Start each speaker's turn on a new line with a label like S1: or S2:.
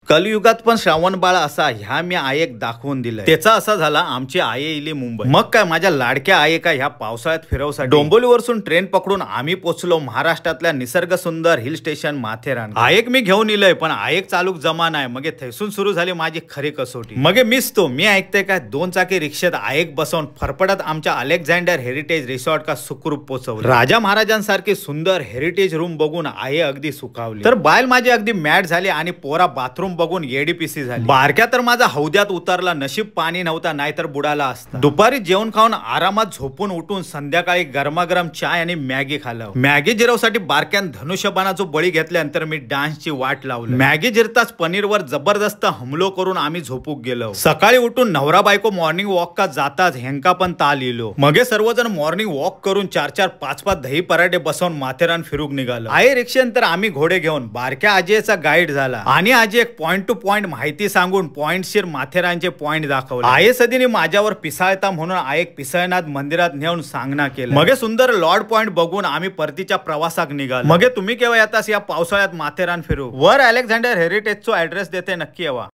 S1: कलयुगात पण श्रावणबाळ असा ह्या मी आयेक दाखवून दिलं. त्याचा असा झाला आमची आई इली मुंबई. मग काय माझ्या लाडक्या आये का ह्या पावसाळ्यात फिरवसाठी डोंबिवलीवरसून ट्रेन पकडून आम्ही पोचलो महाराष्ट्रातल्या निसर्ग सुंदर हिल स्टेशन माथेरान. आयेक मी घेऊन इलय पण आयेक चालूक जमा नाही. मगे थैसून सुरू झाली माझी खरी कसोटी. मगे मीच तो मी ऐकते काय 2 चाकी रिक्षेत आयेक बसवून फरफडत आमच्या अलेक्झांडर हेरिटेज रिसॉर्ट का सुखरूप पोचवलं. राजा महाराजांसारखी सुंदर हेरिटेज रूम बघून आये अगदी सुखावली. तर बायल माझी अगदी मॅड झाली आणि पोरा बाथरूम बघून एडीपीसी झाली. बारक्या तर माझा हौद्यात उतरला, नशीब पाणी नव्हता नाहीतर बुडाला असता. दुपारी जेवण खाऊन आरामात झोपून उठून संध्याकाळी गरमागरम चाय आणि मॅगी खाल्लं. मॅगी जिरवसाठी बारक्यान धनुष्यबाणाचा बळी घेतल्यानंतर मी डान्सची वाट लावली. मॅगी जिरताच पनीरवर जबरदस्त हमलो करून आम्ही झोपूक गेलो. सकाळी उठून नवरा बायको मॉर्निंग वॉक का जाताच हेंका पण ताल इलो. मगे सर्वजण मॉर्निंग वॉक करून 4-4 5-5 दही पराठे बसवून माथेरान फिरूक निघालो. आई रिक्षेनंतर आम्ही घोडे घेऊन बारक्या आजीचा गाईड झाला आणि आजी एक पॉइंट टू पॉइंट माहिती सांगून पॉइंटशीर माथेरानचे पॉइंट दाखवले. आये सदीने माझ्यावर पिसाळता म्हणून आयेक पिसळनाथ मंदिरात नेऊन सांगना केलं. मगे सुंदर लॉर्ड पॉइंट बघून आम्ही परतीच्या प्रवासाक निघालो. मगे तुम्ही केव्हा येतास या पावसाळ्यात माथेरान फिरू? वर अलेक्झांडर हेरिटेजचो ऍड्रेस देते, नक्की यावा.